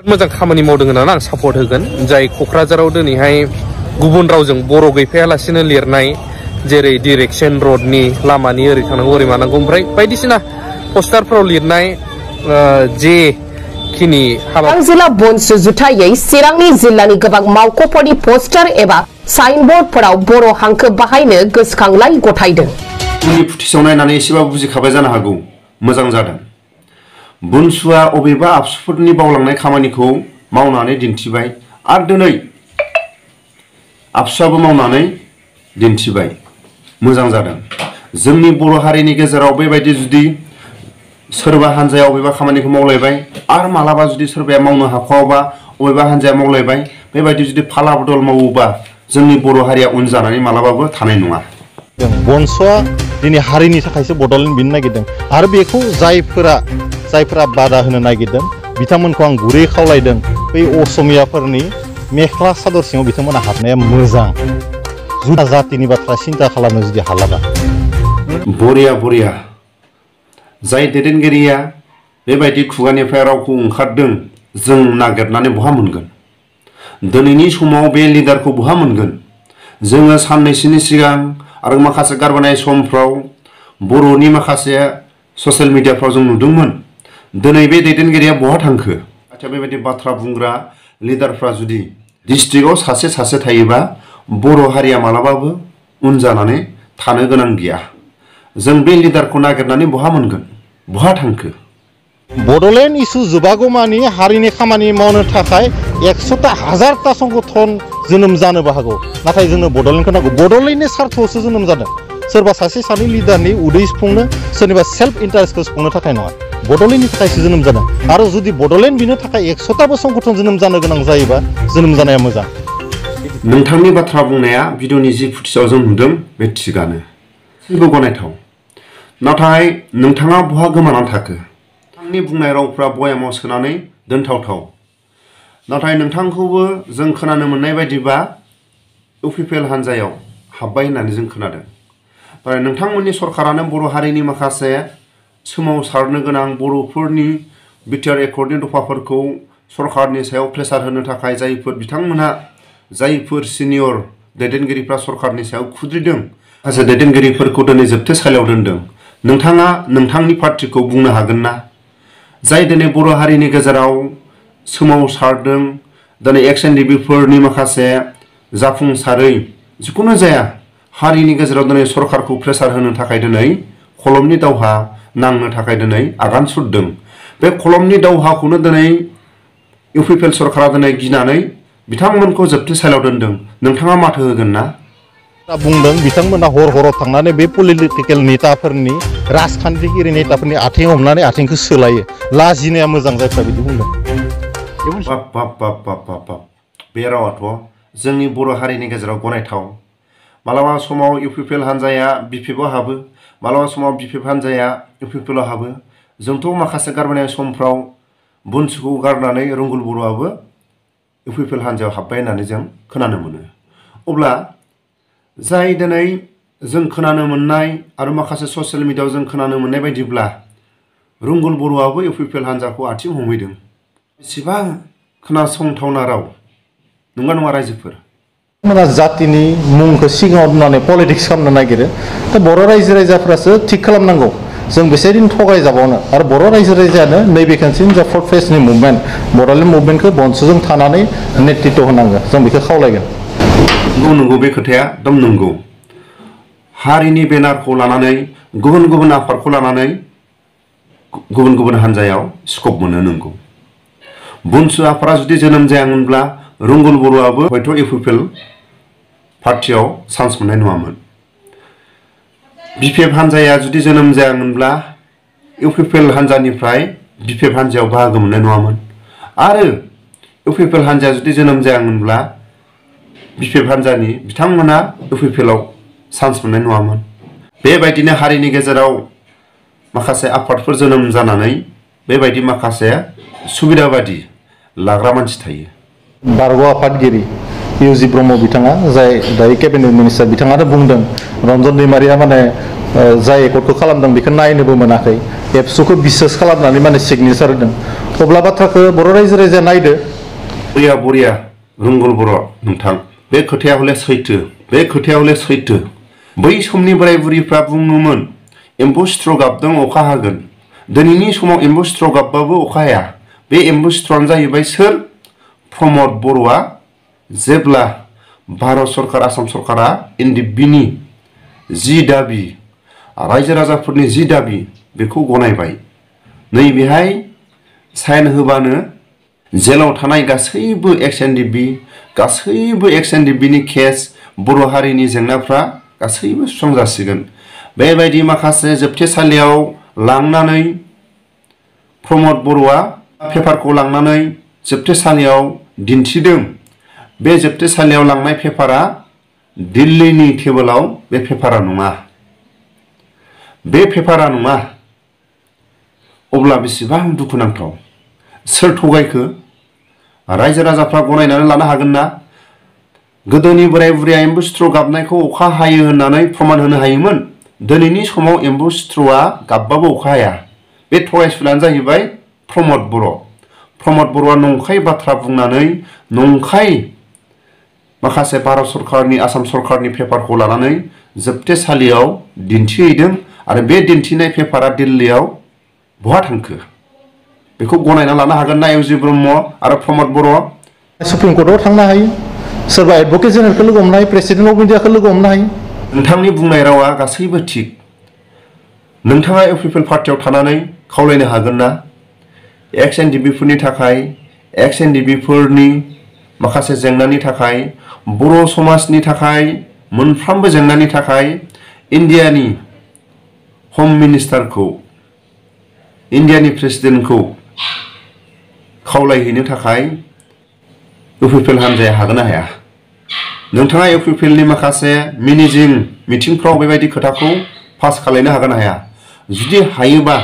मोजां खामानि मावदों होननानै आं सापर्ट होगोन जाय क'क्राझाराव दिनैहाय गुबुन रावजों बर' गैफायालासिनो लिरनाय जेरै डिरेक्सन रडनि लामानि ओरै थांनांगौ ओरै मानांगौ ओमफ्राय बायदिसिना पस्टारफोराव लिरनाय जे खिनि हाबा जिल्ला बनसुज जुथायै चिरांनि जिल्लानि गोबां मावख'फोरनि पस्टार एबा साइनबर्डफोराव बर' हांखो बाहायनो गोसोखांलाय गथायदों। उननि फुटिसाव नायनानै एसेबाबो बुजिखाबाय जानो हागौ मोजां जादों। बनसुआ अबेबा आबसुफोरनि बावलांनाय खामानिखौ मावनानै दिन्थिबाय आरो दिनै आबसुआबो मावनानै दिन्थिबाय मोजां जादों। जोंनि बर' हारिनि गेजेराव बेबायदि जुदि सोरबा हान्जाया अबेबा खामानिखौ मावलायबाय आरो मालाबा जुदि सोरबाया मावनो हाखवाबा अबेबा हान्जाया मावलायबाय बेबायदि जुदि फाला बदल मावोबा जोंनि बर' हारिया उन जानानै मालाबाबो थानाय नङा। बनसुआ दिनै हारिनि थाखायसो बड'लेण्ड बिनो नागिरदों आरो बेखौ जायफोरा बादा होनो नागिरदों बिथांमोनखौ आं गुरै खावलायदों बै असमियाफोरनि मेख्ला सादर सिङाव बिथांमोना हाबनाया मोजां जुदा जातिनि बाथ्रा सिन्ता खालामनो जुदि हालाबा। बरिया जाय दैदेनगिरिया बेबायदि खुगानिफ्राय रावखौ ओंखारदों जों नागिरनानै बहा मोनगोन दिनैनि समाव बे लिडारखौ बहा मोनगोन जोङो साननैसोनि सिगां आरो माखासे गारबोनाय समफ्राव बर'नि माखासे ससियेल मिडियाफ्राव जों नुदोंमोन दिनै बे दैदेनगिरिया बहा थांखो आच्चा बेबायदि बाथ्रा बुंग्रा लिडारफ्रा जुदि डिस्ट्रिक्टआव सासे थायोबा बर' हारिया मालाबाबो उन जानानै थानो गोनां गैया। जों बे लिडारखौ नागिरनानै बहा मोनगोन बहा थांखो बड'लेण्ड इस्यु जोबागौमानि हारिनि खामानि मावनो थाखाय 100टा 1000टा संगठन जोनोम जानोबो हागौ नाथाय जोंनो बड'लेण्डखौ नांगौ। बड'लेण्डनि सार्थआवसो जोनोम जादों सोरबा सासे सानै लिडारनि उदै सुफुंनो सोरनिबा सेल्फ इन्टारेस्टखौ सुफुंनो थाखाय नङा बड'लेण्डनि थाखायसो जोनोम जादों आरो जुदि बड'लेण्ड बिनो थाखाय 100टाबो संगठन जोनोम जानो गोनां जायोबा जोनोम जानाया मोजां। नोंथांनि बाथ्रा बुंनाया भिडिअनि जि फुटेजाव जों नुदों बे थिगानो जेबो गनायथाव नाथाय नोंथाङा बहा गोमानानै थाखो नोंथांनि बुंनाय रावफ्रा बयामाव सोनानै दोनथावथाव नाथाय नोंथांखौबो जों खोनानो मोननाय बायदिबा इउपिपिएल हान्जायाव हाबबाय होननानै जों खोनादों। नाथाय नोंथांमोननि सरकारानो बर' हारिनि माखासे सोमावसारनो गोनां बर'फोरनि बिटिआर एकर्डनि दफाफोरखौ सरकारनि सायाव प्रेसार होनो थाखाय जायफोर सिनियर दैदेनगिरिफ्रा सरकारनि सायाव खुद्रिदों माखासे दैदेनगिरिफोरखौ दिनै जोबथेसालियाव दोनदों। नोंथाङा नोंथांनि पार्टिखौ बुंनो हागोन ना जाय दिनै बर' हारिनि गेजेराव सोमावसारदों दिनै एक्स-एनडिबिफोरनि माखासे जाफुंसारै जिखुनु जाया हारिनि गेजेराव दिनै सरकारखौ प्रेसार होनो थाखाय दिनै खलमनि दावहा नांनो थाखाय दिनै आगान सुरदों। बे खलमनि दावहाखौनो दिनै इउपिपिएल सरकारा दिनै गिनानै बिथांमोनखौ जोबथेसालियाव दोनदों। नोंथाङा माथो होगोन ना बुंदों बिथांमोना हराव थांनानै बे पलिटिकेल नेताफोरनि राजखान्थिगिरि नेताफोरनि आथिं हमनानै आथिंखौ सोलायो लाजिनाया मोजां जायफ्रा बिदि बुंदों। बे रावाथ' जोंनि बर' हारिनि गेजेराव गनायथाव। मालाबा समाव इउपिपिएल हान्जाया बिपिएफआव हाबो मालाबा समाव बिपिएफ हान्जाया इउपिपिएलआव हाबो जोंथ' माखासे गारबोनाय समफ्राव बनसुखौ गारनानै रंगुल बर'आबो इउपिपिएल हान्जायाव हाबबाय होननानै जों खोनानो मोनो। अब्ला जाय दिनै जों खोनानो मोननाय आरो माखासे ससियेल मिडियायाव जों खोनानो मोननाय बायदिब्ला रंगुल बर'आबो इउपिपिएल हान्जाखौ आथिं हमहैदों बेसेबां खोनासंथावना राव नङा रायजोफोर जातिनि मुंखौ सिगाङाव दोननानै पलिटिक्स खालामनो नागिरो दा बर' रायजो राजाफ्रासो थिग खालामनांगौ जों बेसेदिन थगायजाबावनो आरो बर' रायजो राजायानो नैबे खनसेनि जा फर्थ फेजनि मुभमेन्ट बड'लेण्ड मुभमेन्टखौ बनसुजों थानानै नेतृत्व होनांगौ जों बेखौ खावलायगोन। नंगौ बे खोथाया एकदम नंगौ हारिनि बेनारखौ लानानै गुबुन आफादखौ लानानै गुबुन हान्जायाव स्कप मोनो नंगौ। बनसु आफादा जुदि जोनोम जायामोनब्ला रंगुल बर'आबो हयथ' इउपिपिएल पार्टियाव चान्स मोननाय नङामोन। बिपिएफ हान्जाया जुदि जोनोम जायामोनब्ला इउपिपिएल हान्जानिफ्राय बिपिएफ हान्जायाव बाहागो मोननाय नङामोन आरो इउपिपिएल हान्जाया जुदि जोनोम जायामोनब्ला बिपिएफ हान्जानि बिथांमोना इउपिपिएलआव चान्स मोननाय नङामोन। बेबायदिनो हारिनि गेजेराव माखासे आफादफोर जोनोम जानानै बेबायदि माखासे सुबिदाबादि लाग्रा मानसि थायो। बारग' आफादगिरि इउजि ब्रह्म बिथाङा जाय दायो केबिनेट मिनिस्टार बिथाङानो बुंदों रन्जन दैमारिया माने जाय एकर्डखौ खालामदों बेखौ नायनोबो मोनाखै एबसुखौ बिसास खालामनानै माने सिगनेचार होदों अब्ला बाथ्राखौ बर' रायजो राजाया नायदो बरिया बरिया रोंगोल बर' नोंथां बे खोथाया हले सैथो बे खोथाया हले सैथो बै समनि बोराय बुरिफ्रा बुङोमोन एम्बु सिथ्र' गाबदों अखा हागोन दिनैनि समाव एम्बु सिथ्र' गाबबाबो अखा हाया बे एम्बु सिथ्र'आनो जाहैबाय सोर प्रमद बर'आ जेब्ला भारत सरकार आसाम सरकारा एनडिएफबिनि जि दाबि रायजो राजाफोरनि जि दाबि बेखौ गनायबाय नैबेहाय साइन होबानो जेलाव थानाय गासैबो एक्स एनडिएफबि गासैबो एक्स एनडिएफबिनि केस बर' हारिनि जेंनाफ्रा गासैबो सुस्रांजासिगोन बेबायदि माखासे जोबथेसालियाव लांनानै प्रमद बर'आ पेपारखौ लांनानै जोबथेसालियाव दिन्थिदों बे जोबथेसालियाव लांनाय पेपारा दिल्लीनि टेबोलाव बे पेपारा नङा बे पेपारा नङा अब्ला बेसेबां दुखुनांथाव सोर थगायखो रायजो राजाफ्रा गनायनानै लानो हागोन ना गोदोनि बोराय बुरैया एम्बु सिथ्र' गाबनायखौ अखा हायो होननानै प्रमान होनो हायोमोन दिनैनि समाव एम्बु सिथ्र'आ गाबबाबो अखा हाया बे थगायसुलानो जाहैबाय प्रमद बर'आ नंखाय बाथ्रा बुंनानै नंखाय माखासे भारत सरकारनि आसाम सरकारनि पेपारखौ लानानै जोबथेसालियाव दिन्थिहैदों आरो बे दिन्थिनाय पेपारा दिल्लीयाव बहा थांखो बेखौ गनायना लानो हागोन ना एवजि ब्रह्म आरो प्रमद बर' सुप्रिम कर्टआव थांनो हायो सोरबा एडभकेट जेनेरेलखौ लोगो हमनो हायो प्रेसिडेन्ट अफ इन्डियाखौ लोगो हमनो हायो नोंथांनि बुंनाय रावा गासैबो थिग नोंथाङा इउपिपिएल पार्टियाव थानानै खावलायनो हागोन ना एक्स एनडिएफबिफोरनि थाखाय एक्स एनडिएफबिफोरनि माखासे जेंनानि थाखाय बर' समाजनि थाखाय मोनफ्रोमबो जेंनानि थाखाय इन्डियानि हम मिनिस्टारखौ इन्डियानि प्रेसिडेन्टखौ खावलायहैनो थाखाय इउपिपिएल हान्जाया हागोन ना हाया नोंथाङा इउपिपिएलनि माखासे मेनेजिं मिटिंफ्राव बेबायदि खोथाखौ पास खालायनो हागोन ना हाया जुदि हायोबा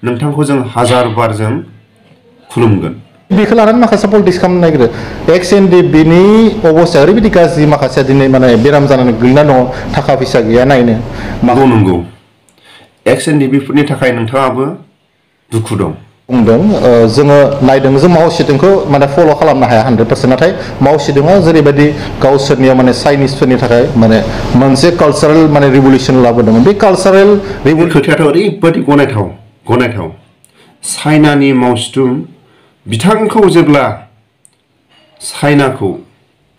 नोंथांखौ जों हाजार बार जों खुलुमगोन बेखौ लानानै माखासे पलिटिक्स खालामनो नागिरो एक्स एनडिएफबिनि अबस्थाया ओरैबायदि गाज्रि माखासे दिनै माने बेराम जानानै गोग्लैना दङ थाखा फैसा गैया नायनो नंगौ एक्स एनडिएफबिफोरनि थाखाय नोंथाङाबो दुखु दं बुंदों जोङो नायदों जों मावसिदोंखौ माने फल' खालामनो हाया 100% नाथाय मावसिदोंआ जेरैबायदि गावसोरनियाव माने चाइनिसफोरनि थाखाय माने मोनसे कालचारेल माने रिभलिउसन लाबोदोंमोन बे कालचारेल खोथायाथ' ओरैबायदि गनायथाव चाइनानि मावसिथुम बिथांखौ जेब्ला चाइनाखौ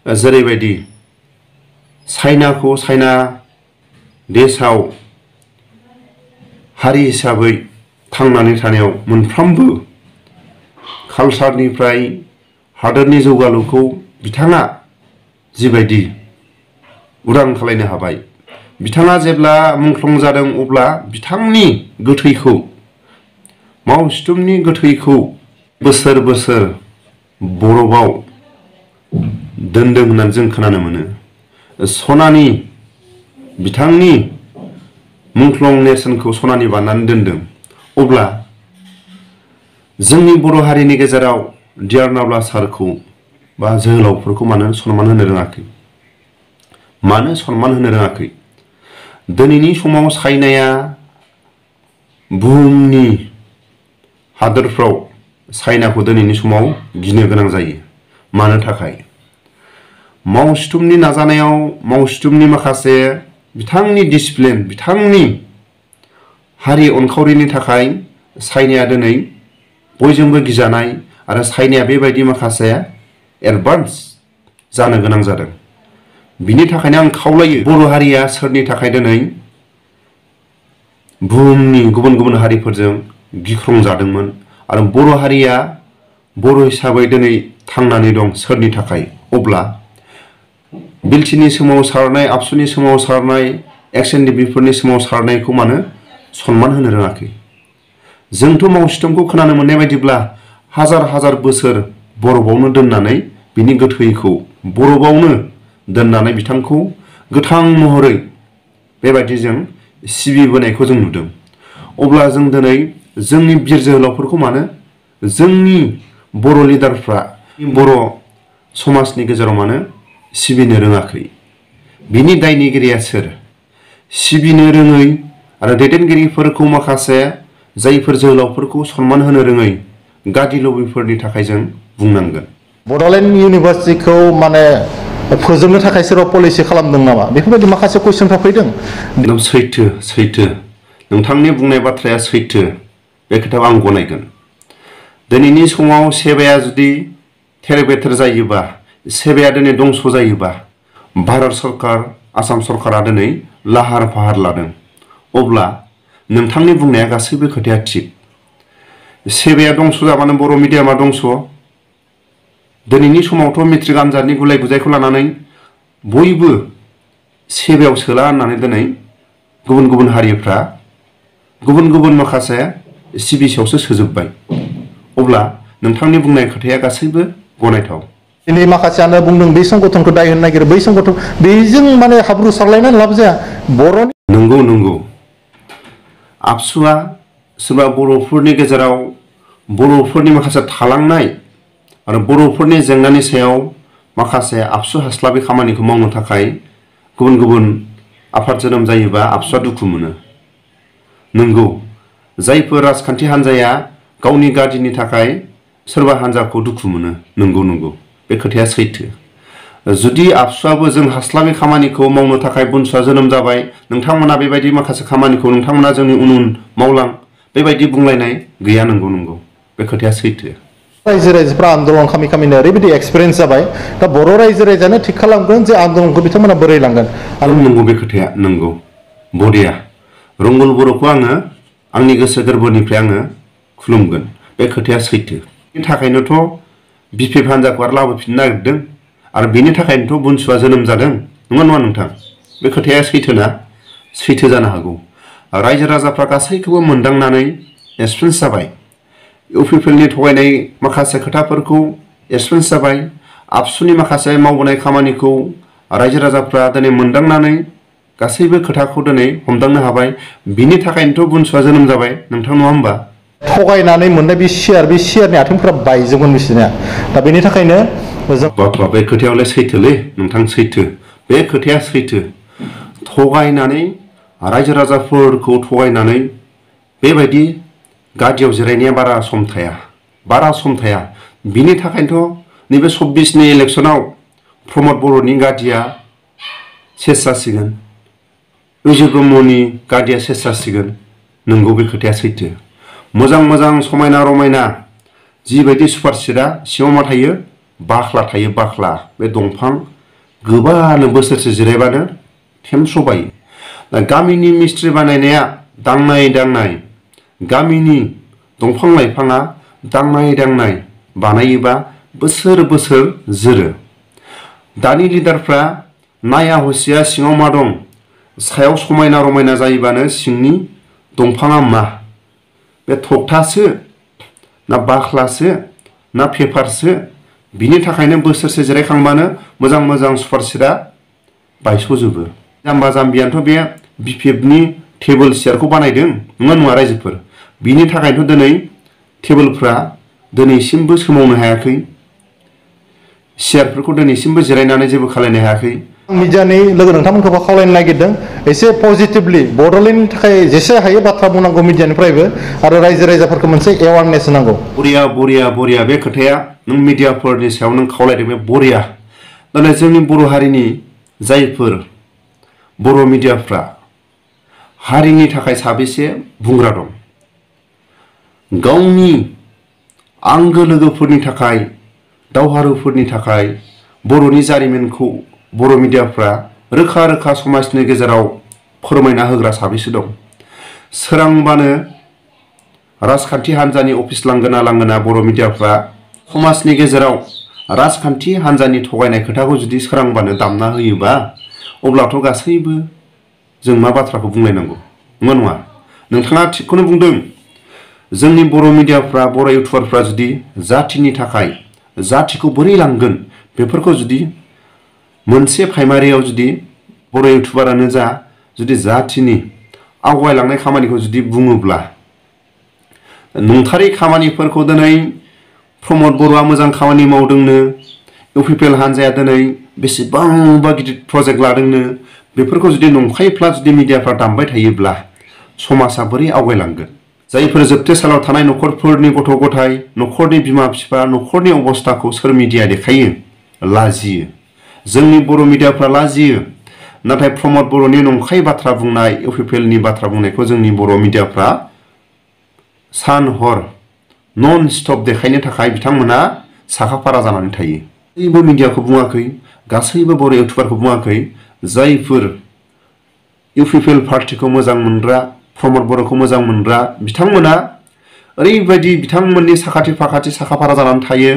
जेरैबायदि चाइना देशआव हारि हिसाबै थांनानै थानायाव मोनफ्रोमबो कालचारनिफ्राय हादोरनि जौगालुखौ बिथाङा जिबायदि उदां खालायनो हाबाय बिथाङा जेब्ला मुंख्लं जादों अब्ला बिथांनि गोथैखौ मावसिथुमनि गोथैखौ बोसोर बोसोर बरफआव दोनदों होननानै जों खोनानो मोनो सनानि बिथांनि मुंख्लं नेरसोनखौ सनानि बानायनानै दोनदों अब्ला जोंनि बर' हारिनि गेजेराव डियार नाब्ला सारखौ बा जोहोलावफोरखौ मानो सनमान होनो रोङाखै दिनैनि समाव चाइनाया बुहुमनि हादोरफ्राव चाइनाखौ दिनैनि समाव गिनो गोनां जायो मानो थाखाय मावसिथुमनि नाजानायाव मावसिथुमनि माखासे बिथांनि डिसिप्लिन बिथांनि हारि अनखावरिनि थाखाय चाइनाया दिनै बयजोंबो गिजानाय आरो चाइनाया बेबायदि माखासे एडभान्स जानो गोनां जादों बिनि थाखायनो आं खावलायो बर' हारिया सोरनि थाखाय दिनै बुहुमनि गुबुन गुबुन हारिफोरजों गिख्रंजादोंमोन आरो बर' हारिया बर' हिसाबै दिनै थांनानै दं सोरनि थाखाय अब्ला बिलटिनि सोमावसारनाय आबसुनि सोमावसारनाय एक्स एनडिएफबिफोरनि सोमावसारनायखौ मानो सनमान होनो रोङाखै जोंथ' मावसिथुमखौ खोनानो मोननाय बायदिब्ला हाजार बोसोर बरफआवनो दोननानै बिनि गोथैखौ बरफआवनो दोननानै बिथांखौ गोथां महरै बेबायदि जों सिबिबोनायखौ जों नुदों अब्ला जों दिनै जोंनि बिर जोहोलावफोरखौ मानो जोंनि बर' लिडारफ्रा बर' समाजनि गेजेराव मानो सिबिनो रोङाखै बिनि दायनिगिरिया सोर सिबिनो रोङै आरो दैदेनगिरिफोरखौ माखासे जायफोर जोहोलावफोरखौ सन्मान होनो रोङै गादि लबिफोरनि थाखाय जों बुंनांगोन। बड'लेण्ड इउनिभार्सिटिखौ माने फोजोबनो थाखाय सोरबा पलिसि खालामदों नामा बेफोरबायदि माखासे कुइसनफ्रा फैदों। एकदम सैथो नोंथांनि बुंनाय बाथ्राया सैथो, बे खोथाखौ आं गनायगोन। दिनैनि समाव सेबाया जुदि थेर बेथेर जायोबा, सेबाया दिनै दंस' जायोबा, भारत सरकार आसाम सरकारा दिनै लाहार फाहार लादों, अब्ला नोंथांनि बुंनाया गासैबो खोथाया थिग। सेबाया दंस' जाबानो बर' मिडियामा दंस'। दिनैनि समावथ' मेट्रिक आनजादनि गुलाय गुजायखौ लानानै बयबो सेबायाव सोला होननानै दिनै गुबुन गुबुन हारिफ्रा गुबुन गुबुन माखासे सिबिसियावसो सोजोब्बाय। अब्ला नोंथांनि बुंनाय खोथाया गासैबो गनायथाव। दिनै माखासेयानो बुंदों बै संगठनखौ दाय होनो नागिरो, बै संगठन बेजों माने हाब्रु सारलायनानै लाब जाया। बर'नि नंगौ आबसुआ सोरबा बर'फोरनि गेजेराव बर'फोरनि माखासे थालांनाय आरो बर'फोरनि जेंनानि सायाव माखासे आबसु हास्लाबै खामानिखौ मावनो थाखाय गुबुन गुबुन आफाद जोनोम जायोबा आबसुआ दुखु मोनो। नंगौ, जायफोर राजखान्थि हान्जाया गावनि गादिनि थाखाय सोरबा हान्जाखौ दुखु मोनो, नंगौ बे खोथाया सैथो। जुदि आबसुआबो जों हास्लाबै खामानिखौ मावनो थाखाय बुनसुआ जोनोम जाबाय, नोंथांमोना बेबायदि माखासे खामानिखौ नोंथांमोना जोंनि उन उन मावलां, बेबायदि बुंलायनाय गैया। नंगौ बे खोथाया सैथो। रायजो राजाफ्रा आन्दलन खालामिनो ओरैबायदि एक्सपिरियेन्स जाबाय, दा बर' रायजो राजायानो थिग खालामगोन जे आन्दलनखौ बिथांमोना बोरै लांगोन। आरो नंगौ बे खोथाया नंगौ। बरिया, रंगल बर'खौ आङो आंनि गोसो गोरबोनिफ्राय आङो खुलुमगोन। बे खोथाया सैथो। बेनि थाखायनोथ' बिपिएफ हान्जाखौ आरो लाबोफिननो नागिरदों, आरो बेनि थाखायनोथ' बुनसुआ जोनोम जादों। नङा नोंथां? बे खोथाया सैथोना? सैथो जानो हागौ। रायजो राजाफ्रा गासैखौबो मोनदांनानै एक्सपिरियेन्स जाबाय। इउपिपिएलनि थगायनाय माखासे खोथाफोरखौ एक्सपिरियेन्स जाबाय। आबसुनि माखासे मावबोनाय खामानिखौ रायजो राजाफ्रा दिनै मोनदांनानै गासैबो खोथाखौ दिनै हमदांनो हाबाय। बिनि थाखायनोथ' बुनसुआ जोनोम जाबाय नोंथां, नङा होमबा? थगायनानै मोननाय बे सियारनि आथिंफोरा बायजोबगोन बिसोरनिया। दा बेनि थाखायनो बाथ्रा बे खोथायावलाय सैथोलै नोंथां, सैथो। बे खोथाया सैथो। थगायनानै रायजो राजाफोरखौ थगायनानै बेबायदि गादियाव जिरायनाया बारा सम थाया। बिनि थाखायनोथ' नैबे 24नि इलेक्सनाव प्रमद बर'नि गादिया सेस जासिगोन, उजिर ब्रह्मनि गादिया सेस जासिगोन। नंगौ, बे खोथाया सैथो। मोजां समायना रमायना जिबायदि सुपारसिटआ सिङाव मा थायो? बाख्ला थायो, बाख्ला। बे दंफां गोबानो बोसोरसे जिरायबानो थेमस' बायो। दा गामिनि मिस्ट्रि बानायनाया दांनाय गामिनि दंफां लाइफाङा दांनाय बानायोबा बोसोर जोरो। दानि लिडारफ्रा नाया हसिया सिङाव मा दं, सायाव समायना रमायना जायोबानो सिंनि दंफाङा मा? बे थखथासो ना बाख्लासो ना पेपारसो? बिनि थाखायनो बोसोरसे जिरायखांबानो मोजां सुपारसिटआ बायस'जोबो। जाम्बा जाम्बियानोथ' बे बिपिएफनि टेबोल सियारखौ बानायदों, नङा रायजोफोर? बिनि थाखायनोथ' दिनै टेबोलफ्रा दिनैसिमबो सोमावनो हायाखै, सियारफोरखौ दिनैसिमबो जिरायनानै जेबो खालायनो हायाखै। मिडियानि लोगो नोंथांमोनखौबो खावलायनो नागिरदों, एसे पजिटिभलि बड'लेण्डनि थाखाय जेसे हायो बाथ्रा बुंनांगौ मिडियानिफ्रायबो, आरो रायजो राजाफोरखौ मोनसे एवारनेस होनांगौ। बरिया बे खोथाया नों मिडियाफोरनि सायाव नों खावलायदों, बे बरिया। दाना जोंनि बर' हारिनि जायफोर बर' मिडियाफ्रा हारिनि थाखाय साबेसे बुंग्रा दं? गावनि आंगो लोगोफोरनि थाखाय, दावहारुफोरनि थाखाय बर'नि जारिमिनखौ बर' मिडियाफ्रा रोखा समाजनि गेजेराव फोरमायना होग्रा साबेसे दं? सोरांबानो राजखान्थि हान्जानि अफिस लांगोना बर' मिडियाफ्रा समाजनि गेजेराव राजखान्थि हान्जानि थगायनाय खोथाखौ जुदि सोरांबानो दामना होयोबा, अब्लाथ' गासैबो जों मा बाथ्राखौ बुंलायनांगौ? नङा? नोंथाङा थिगखौनो बुंदों। जोंनि बर' मिडियाफ्रा, बर' इउटुबारफ्रा जुदि जाथिनि थाखाय जाथिखौ बोरै लांगोन बेफोरखौ जुदि मोनसे प्राइमारियाव जुदि बर' इउटुबारानो जा जुदि जाथिनि आवगायलांनाय खामानिखौ जुदि बुङोब्ला, नंथारै खामानिफोरखौ दिनै प्रमद बर'आ मोजां खामानि मावदोंनो, इउपिपिएल हान्जाया दिनै बेसेबांबा गिदिर प्रजेक्ट लादोंनो, बेफोरखौ जुदि नंखायफ्ला जुदि मिडियाफ्रा दामबाय थायोब्ला समाजा बोरै आवगायलांगोन जायफोर जोबथेसालियाव थानाय नखरफोरनि गथ' गथाय नखरनि बिमा बिफा नखरनि अबस्थाखौ सोर मिडिया देखायो लाजियो जोंनि बर' मिडियाफ्रा लाजियो नाथाय प्रमद बर'नि नंखाय बाथ्रा बुंनाय इउपिपिएलनि बाथ्रा बुंनायखौ जोंनि बर' मिडियाफ्रा सान हर नन स्टप देखायनो थाखाय बिथांमोना साखाफारा जानानै थायो गासैबो मिडियाखौ बुङाखै गासैबो बर' इउटिउबारखौ बुङाखै जायफोर इउपिपिएल पार्टीखौ मोजां मोनग्रा प्रमद बर'खौ मोजां मोनग्रा बिथांमोना ओरैबायदि बिथांमोननि साखाथि फाखाथि साखाफारा जानानै थायो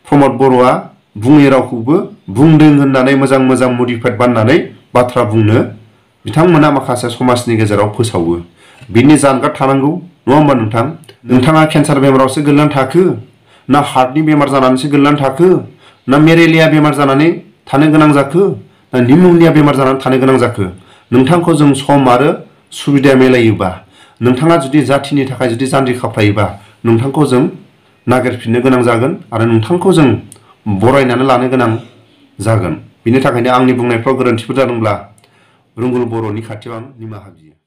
प्रमद बर'आ बुङै रावखौबो बुंदों होननानै मोजां मोजां मडिफाइड बानायनानै बाथ्रा बुंनो बिथांमोना माखासे समाजनि गेजेराव फोसावो बिनि जानगार थानांगौ नङा होमबा नोंथाङा केन्सार बेमारावसो गोलैनानै थाखो ना हार्टनि बेमार जानानैसो गोलैनानै थाखो ना मेलेरिया बेमार जानानै थानो गोनां जाखो ना निउम'निया बेमार जानानै थानो गोनां जाखो नोंथांखौ जों सम आरो सुबिदा मिलायोबा नोंथाङा जुदि जाथिनि थाखाय जुदि जान्जि खाफ्रायोबा नोंथांखौ जों नागिरफिननो गोनां जागोन आरो नोंथांखौ जों बरायनानै लानो गोनां जागोन बिनि थाखायनो आंनि बुंनायफ्राव गोरोन्थिफोर जादोंब्ला रुंगुल बर'नि खाथियाव आं निमाहा बियो